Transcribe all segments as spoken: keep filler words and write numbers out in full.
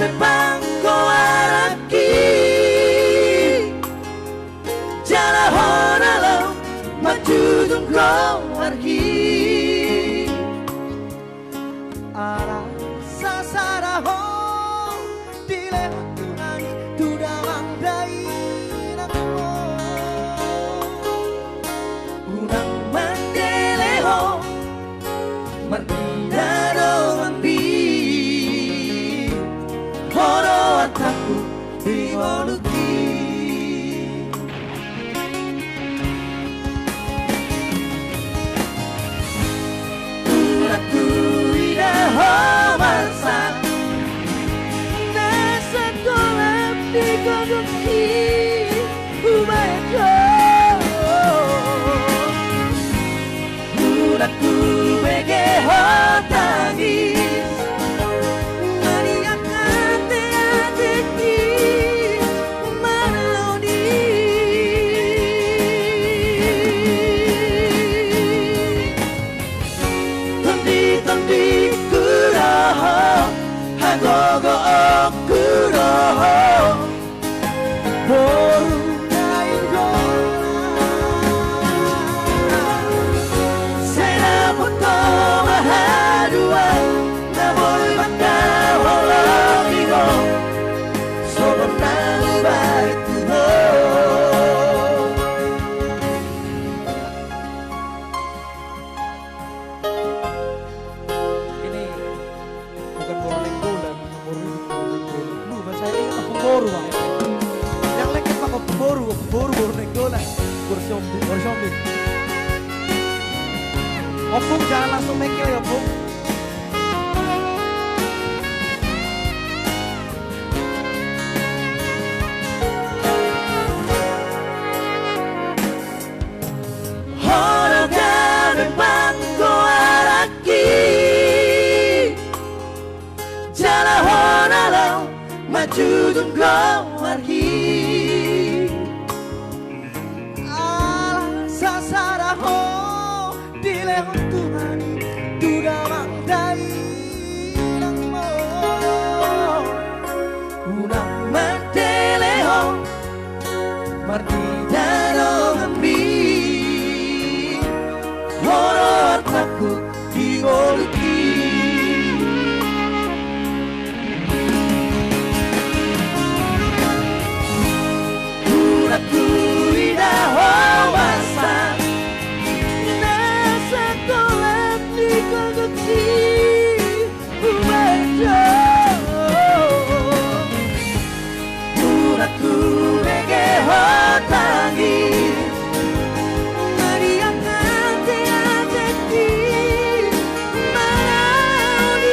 Pangko araki, jala hona lo manjujung goarhi. Ala sasada ho dilehon Tuhan i tu damang dainang on. Unang mandele ho marnida donganmi, ho do artangku di ngolungki. Unang huida ho marsak, na sadohot di gogongki hubahen ho. Unang hubege ho tangis, mangihut ateateki manaon i. Tonditondingku do ho, hagogoonku do ho, boru Nainggolan. Sai dapot homa haduan, na boi mangkaholongi ho, songon na hubahen tu ho. Ini bukan boru Nainggolan, boru, boru Nainggolan. Lu, masa ini kan Ompung Boru, Bang. Yang lengket, Bang, Ompung Boru, Ompung Boru, boru Nainggolan. Boru Sombi, boru Sombi. Ompung, jangan langsung mengkel ya, Ompung. Ho do gabe pangkoaranki, jala hona lao manjujung goarhi. Ala sasada ho dilehon Tuhan i tu damang dainangmu. Unang mandele ho marnida donganmi, ho do artangku di ngolungki. Unang huida ho marsak, na sadohot di gogongki hubahen ho. Unang hubege ho tangis, mangihut ateateki manaon i.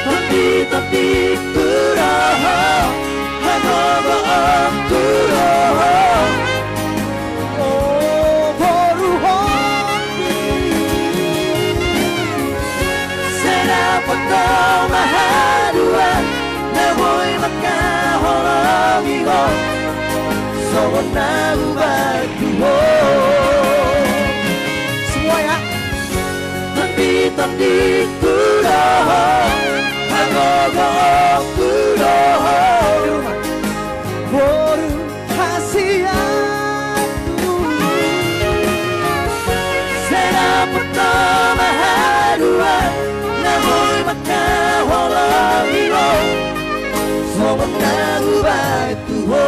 Tonditondingku do ho, hagogoonku do ho. O boru Sombi, sai dapot homa haduan, na boi mangkaholongi ho, songon na hubahen tu ho. Semua ya. Tonditondingku do ho, hagogoonku do ho. Boru hasianku, sai dapot homa haduan, na boi mangkaholongi ho, songon na hubahen tu ho.